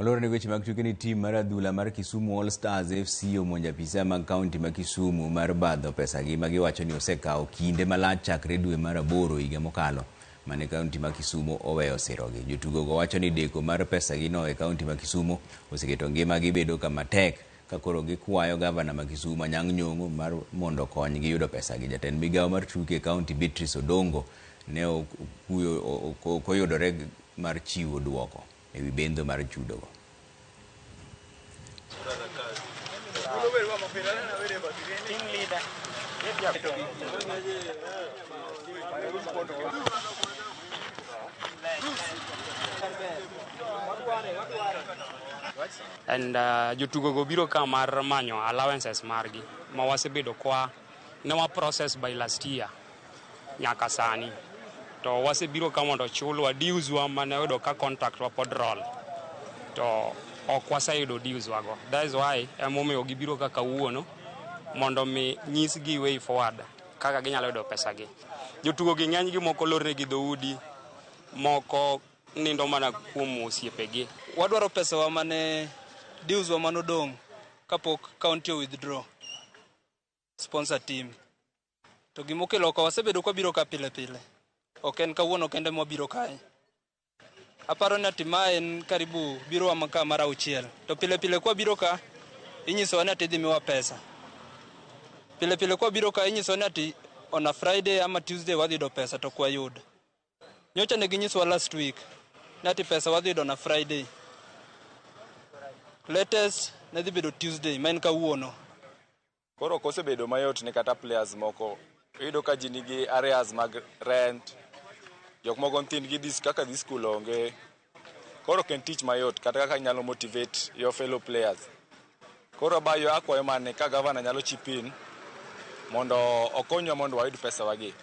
Waloro ne weche mag tuke ni tim mar adhula mar Kisumu All Stars FC omonjo apisa mag kaunti ma Kisumu mar badho pesagi ma giwacho ni osekawo kinde malach chakre dwe mar 8 higa mokalo mane kaunti ma Kisumu oweyo sirogi. Jotugo go wacho ni deko mar pesagino e kaunti ma Kisumu oseketo ngimagi bedo kama tek ka koro gikwayo gavana ma Kisumu Anyang' Nyong'o mar mondo okonygi yudo pesagi. Jatend migawo mar tuke e kaunti Beatrice Odongo ne ok oyudore mar chiwo duoko e wi bendho mar chudogo. And jotugo go biro ka mar manyo allowances margi ma wasebedo kwa ne wa process by last year nyaka sani, to wasebiro ka mondo chulwa dues wa mane oyudo ka contract wa pod roll, to ok waseyudo dues wa go. That is why emomiyo gibiro ka kawuono mondo mi nyisgi way forward kaka ginyalo yudo pesa gi. Jotugo gi ng'eny gi moko lorne gi dhoudi moko, nindo mana kuom osiepegi. Wadwaro pesa wa mane dues wa manodong' kapok county o withdraw sponsor team. To gimokelo ka wasebedo kwabiro ka pile pile, ok en kawuono kende mwabiro kae. Aparo ni ati ma en karibu biro wa ka mar 6, to pile pile kwabiro ka inyisowa ni ati idhi miwa pesa. Pile pile kwabiro ka inyisowa ni ati on a Friday ama Tuesday wadhi yudo pesa, to ok wayud. Nyocha ne ginyisowa last week ni ati pesa wadhi yudo on a Friday. Latest ne dhi bedo Tuesday ma en kawuono. Koro ok osebedo mayot ne kata players moko. Iyudo ka ji nigi arrears mag rent, jok moko nyithindgi dhi kaka dhi school onge. Koro ok en tich mayot kata kaka inyalo motivate your fellow players. Koro abayo akwayo mane ka gavana nyalo chip in mondo okonywa mondo wayud pesa wagi.